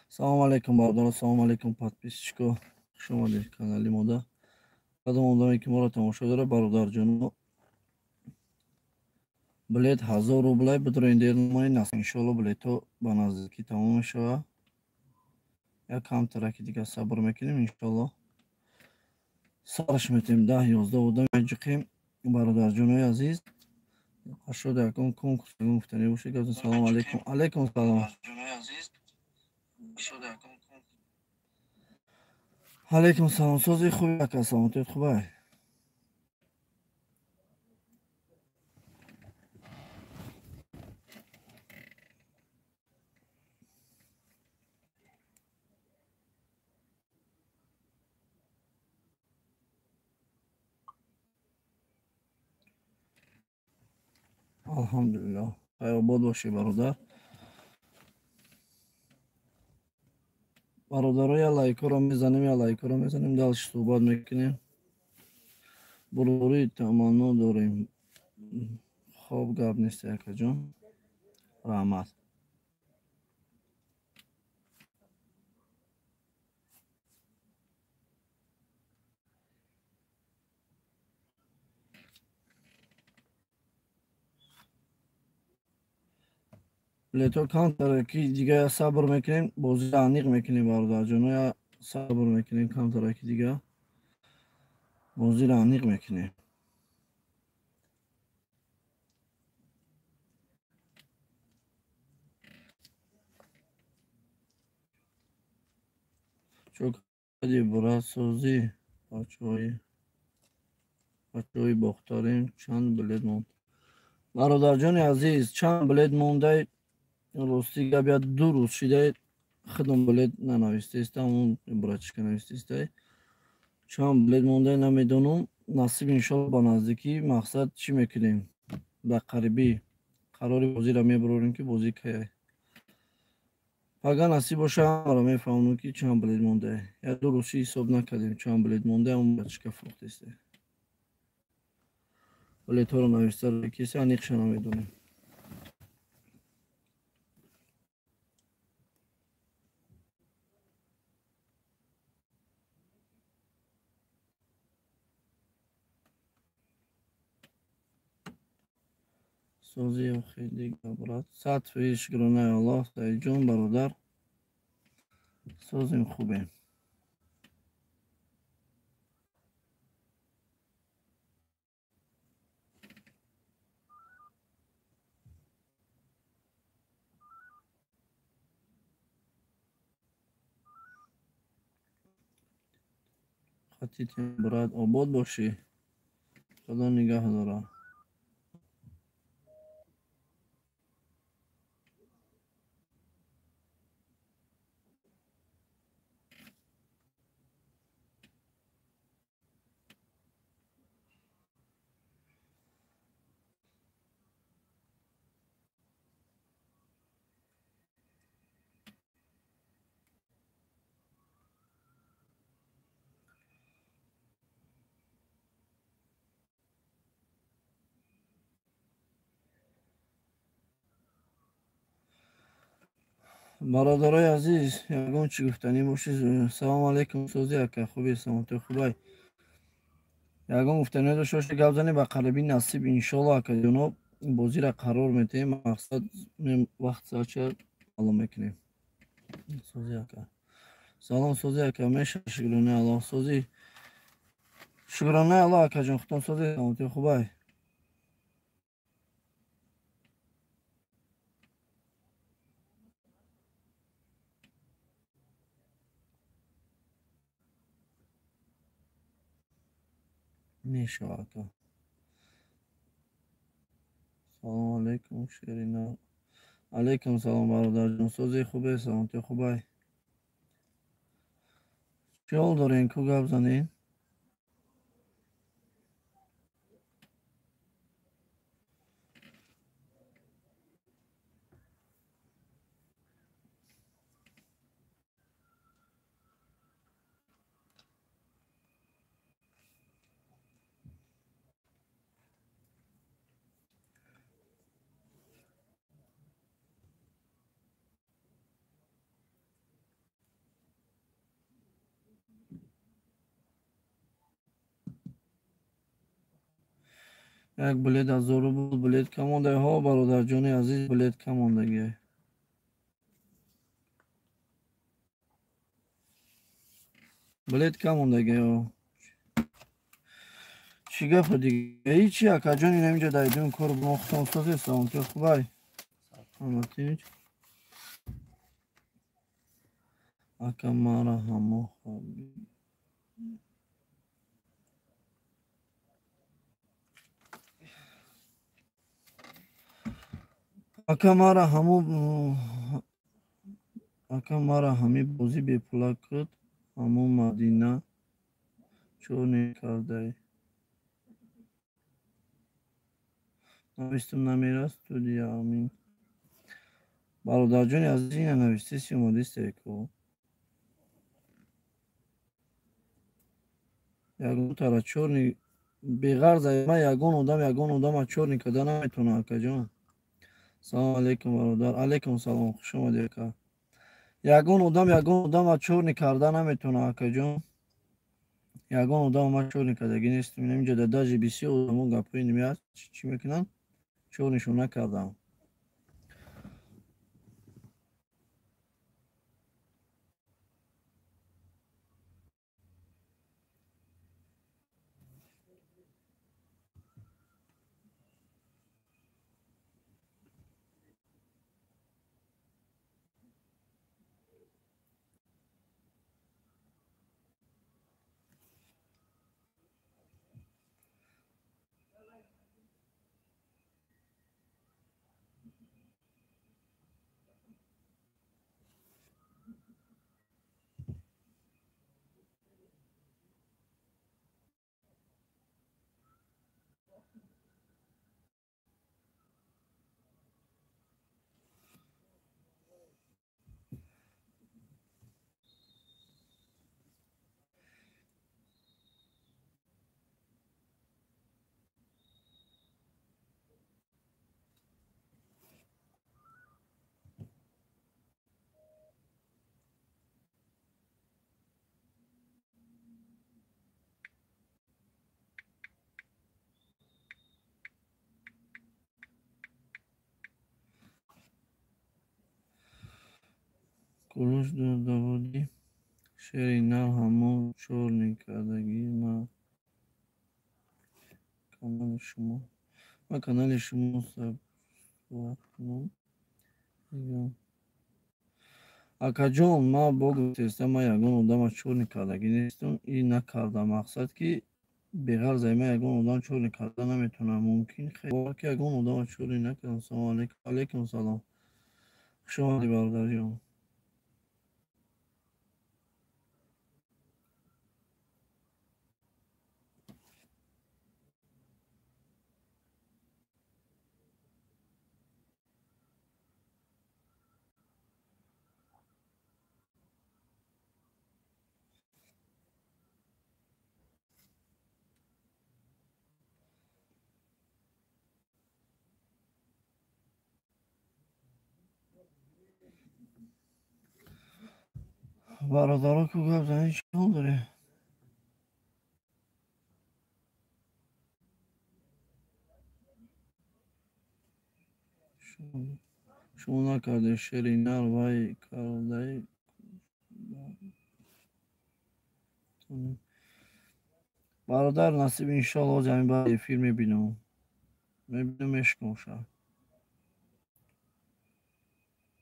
Салом алейкум, бародарон, салом алейкум, подписчико. Хуш омадед канали мода. Кадом одаме ки моро тамошо дорад, бародарҷоно, билет 1000 рублай бидроин дер намоед, насиб иншоалло билетҳо ба наздикӣ тамом мешавад. Як камтараки дига сабр мекунем, иншоалло сараш метем 10-11 одам меҷиқем. Бародарҷонои азиз, ашода ягон конкурс ягон гуфтанӣ бошед, гап занед. Салом алейкум. Алейкум салом. Алейкум салом. Сози хуби ака, саломатият хубай? Алҳамдулиллоҳ. Хайробод бошӣ, бародар. Бародаро, я лайкҳоро мезанем, я лайкҳоро мезанем, дальше суҳбат мекунем. Бурдории таманно дорем. Хоб, гап нест, акаҷон. Раҳмат. Билетҳо камтараки дига сабр мекунем, бозиро аниқ мекунем, бародарҷоно, я сабр мекунем камтараки дига, бозиро аниқ мекунем. Чо кади братсозӣ, бачаҳои бохтарем, чанд билет монд? Бародарҷони азиз, чанд билет мондай? Рости гап, я 2 рӯз шидай худам билет нанавистаистам, он братишка навистаистай. Чанд билет мондай намедонам. Насиб иншоалло ба наздикӣ мақсад чӣ мекунем? Ба қарибӣ қарори бозиро мебарорем, ки бозӣ кай. Пага насиб боша, ҳамаро мефаҳмонам, ки чанд билет мондай. Я 2 рӯз ши ҳисоб накардем чанд билет мондай, он братишка фурӯхтаистай. Билетҳоро нависта киса, аниқша намедонем. Сози охири брат. Сад фоиз шукронаи Аллоҳ, Саидҷон бародар. Созим хубем. Хатитем брат, обод бошӣ. Худо нигаҳ дорад. Бародарои азиз, ягон чӣ гуфтанӣ бошед? Салом алейкум, сози ака, хуби, саломатӣ хубай. Ягон гуфтанӣ дошта бошед, гап занед, ба қарибӣ насиб иншоалло акаҷоно бозиро қарор метаҳем, мақсад вақт соатча маълум мекунем. Сози ака. Салом сози ака, меша шукронаи Аллоҳ, сози шукронаи Аллоҳ акаҷон, худтон сози, саломатӣ хубай. Мешавад. Салом алейкум, Ширина. Алейкум салом, бародарҷон. Сози хубе, саломатӣ хубай. Чӣ ҳол дорем, ку гап занем? Як билет 1000 рубл билет кам монда. Ҳо бародарҷони азиз, билет кам мондагиай. Билет кам мондагиай. Чӣ гапа дига? Ҳичи акаҷон, ина инҷа дайдум кор мо худтон созед, саломатӣ хубай. Саломатӣ. Ака мара ҳамо хоби. Ака мара ҳамо ака мара ҳами бозӣ бепула куд, ҳамо Мадина чӯне кардай. Навистам намера студия амин. Бародарҷони азиз, ина навистеси омадистеко. Ягон тара чорни беғарз ма ягон одам чорни када наметавона акаҷон. Салом алейкум бародар. Алейкум салом, хуш омадӣ ака. Ягон одам чорни карда наметавона акаҷон. Ягон одам ма чорни кардагӣ нестам. Инҷа дар даже бисёр одамо гапҳои нимиаст чӣ мекунанд? Чорнишон накардам. Кулуш додабудӣ шери нав ҳамо чорни кардагӣ. Ма канали шумо, ма канали шумо саб. Акаҷон, ма бо гуфтестам, ма ягон одама чорни кардагӣ нестам. И накардам мақсад ки беғарз ма ягон одам чорни карда наметавонам. Мумкин хеле ки ягон одама чорни накардам. Салом алейкум. Алейкум салом. Хуш омадӣ бародарҷон. Бародаро ку гап занӣ чӣ ҳол дорӣ? Шумо накарде шери нар вай кардай. Бародар насиб иншоалло ҳозир ҳамин баъд эфир мебинам. Мебинам мешкам ша.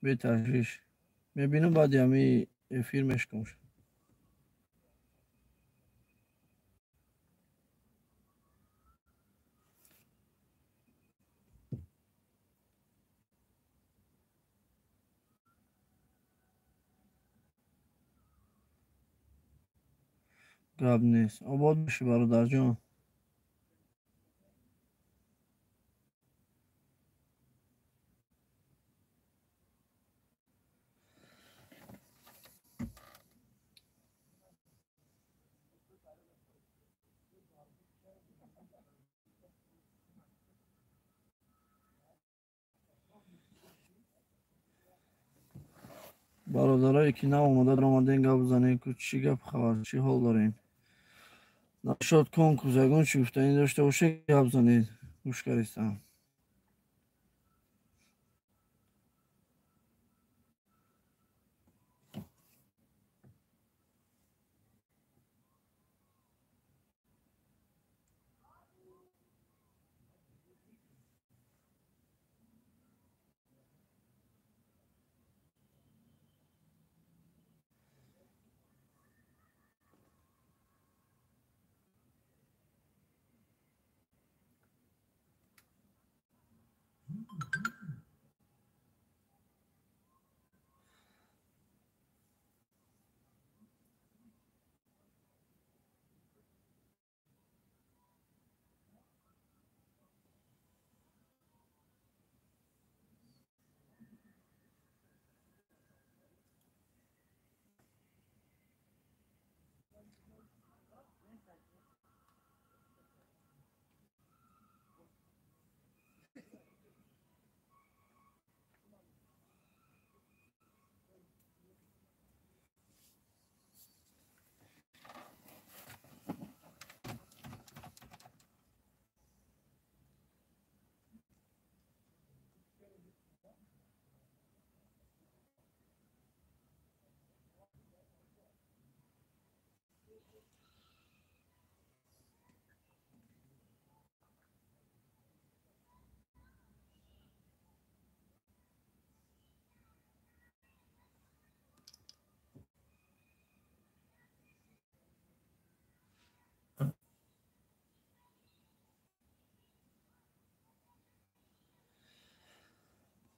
Беташвиш. Мебинам баъди ҳамин эфир мешкам ша. Гап нест. Обод бошӣ бародарҷон. Бародарое ки нав омода омадем гап занем ку чӣ гап хабар, чӣ ҳол дорем? Нашод конкурс ягон чӣ гуфтанӣ дошта бошед гап занед. Гӯш кардистам.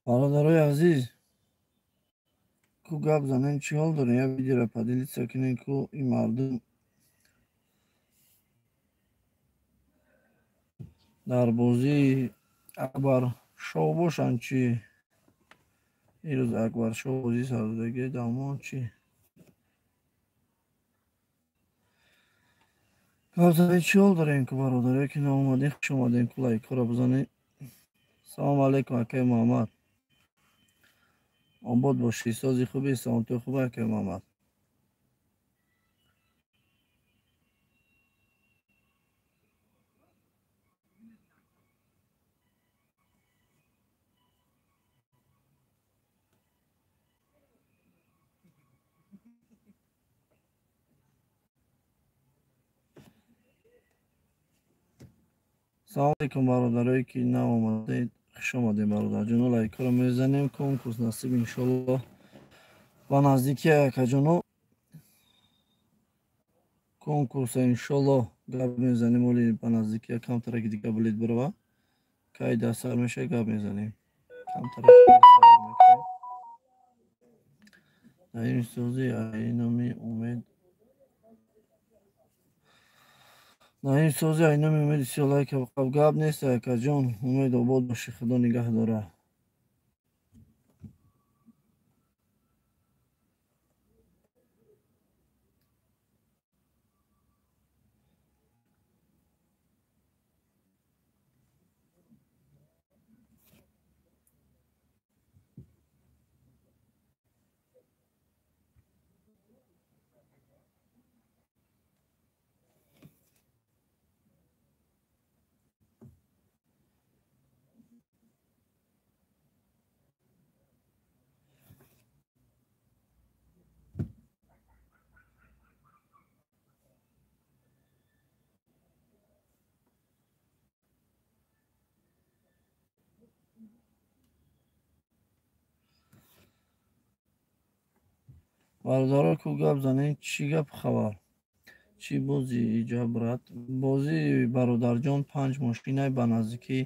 Бародарои азиз, ку гап занем, чӣ ҳол дорем? Я видеоро поделиться кунем, ку ин мардум дар бозии Акбар шоу бошанд чӣ? Ирӯз Акбар шоу бозӣ сардодагӣ дамон чӣ? Гап занем, чӣ ҳол дорем ку бародарое ки наомадем, хуш омадем, ку лайкҳоро бизанед. Салому алайкум, акаи Муҳаммад. Обод бошӣ, сози хуби, саломатии хуб, акаи Муҳаммад. Салому алайкум, бародарое ки наомадед, хуш омадед, бародарҷоно. Лайкҳоро мезанем, конкурс насиб иншоллоҳ ба наздики, акаҷоно. Конкурса иншоллоҳ гап мезанем, оли ба наздики камтараки дига билет бирава. Кай дастсар меша гап мезанем. Камтараки сабр мекунем. Наим сози айноми умед. Наим сози айноми умеди сиё лайк гап нест, акаҷон. Умед обод бошӣ, худо нигаҳ дора. Бародаро, ку гап занем, чӣ гап хабар? Чӣ бозӣ иҷа, брат? Бозӣ, бародарҷон, панҷ мошинай ба наздикӣ.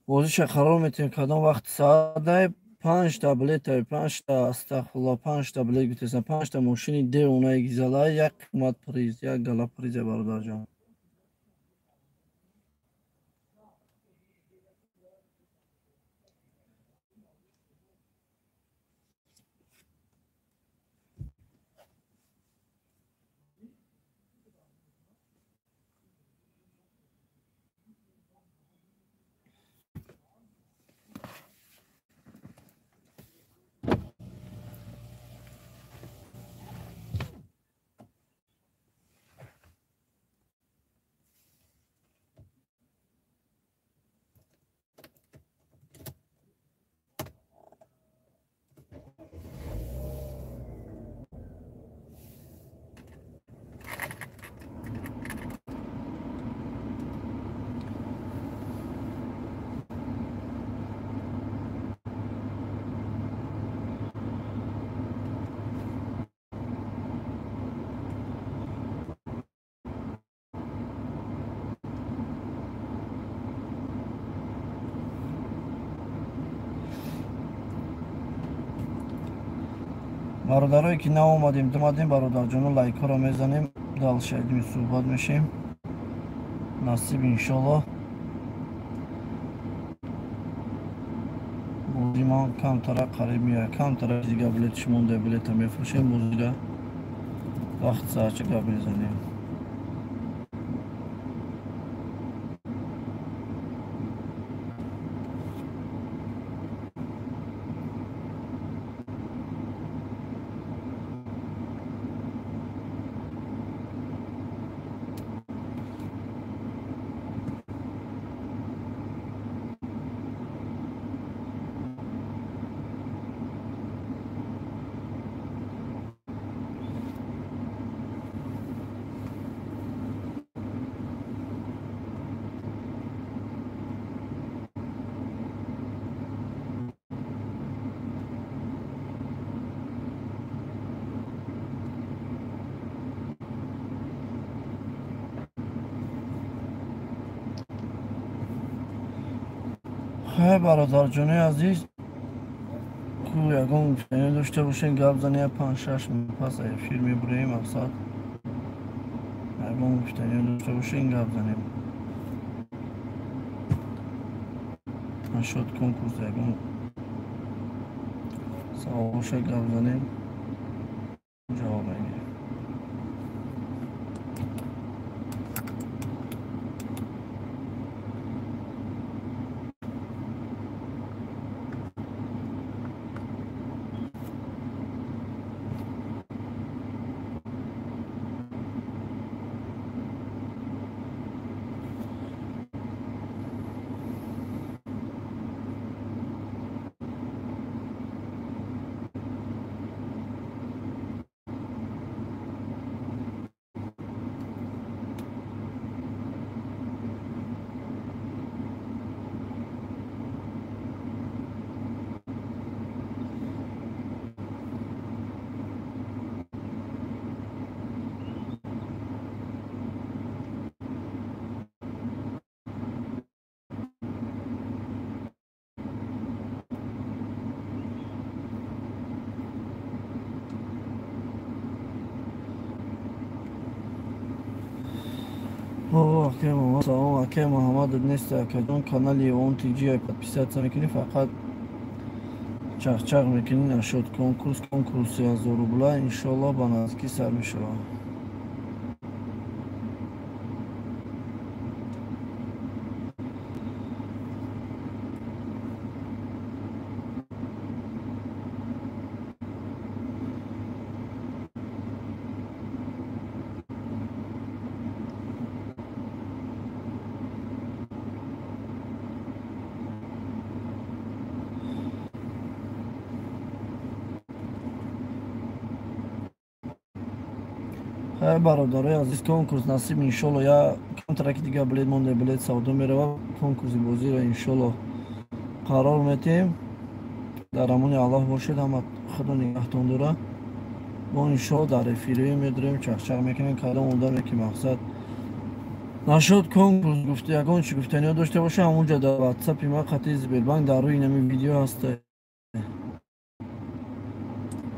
Бозиша қарор метиҳем кадом вақт саатай, панҷта билетай, панҷта, астағфируллоҳ, панҷта билет гуфтесам, панҷта мошини девонаи гизалай, як қимат приз, як гала призе, бародарҷон. Бародарое ки наомадем, думадем, бародарҷоно, лайкҳоро мезанем, дальше суҳбат мешем. Насиб, иншоллоҳ. Бозӣ ман камтара қариб меояд, камтара дига билетш монда, билета мефурӯшем, бозига вақт саатча гап мезанем. Хай, бародарҷонои азиз, ку ягон гуфтанӣ дошта бошем, гап занем, 5-6 минут пас эфир мебурем. Мақсад, ягон гуфтанӣ дошта бошем, гап занем. Нашод конкурс ягон савол боша, гап занем, ҷавоб мегирем. Акай Муҳаммад, салом. Акай Муҳаммад нест, акаҷон. Канали он тиҷи подписаться мекунӣ, фақат чахчах мекунӣ. Нашуд конкурс, конкурси 1000 рубла иншоллоҳ ба наздикӣ сар мешавад. Бародарои азиз, конкурс насиб, иншолло, я камтараки дига билет монда, билет савдо мерава. Конкурси бозиро иншолло қарор метиҳем. Дар амони Аллоҳ бошед ҳама, Худо нигаҳтон дора. Мо иншолло дар эфирӣ медорем, чахчах мекунем. Кадом одаме ки мақсад нашуд конкурс гуфта, ягон чи гуфтаниё дошта боша, ҳамонҷа дар ватсапи ма қати Сбербанк дар рӯи нами видео ҳаста,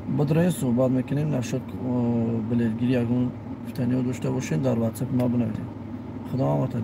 бадроин суҳбат мекунем. Нашуд билетгирӣ ягон гуфтаниё дошта бошед, дар ватсапи ма бинависед. Худо ҳамата.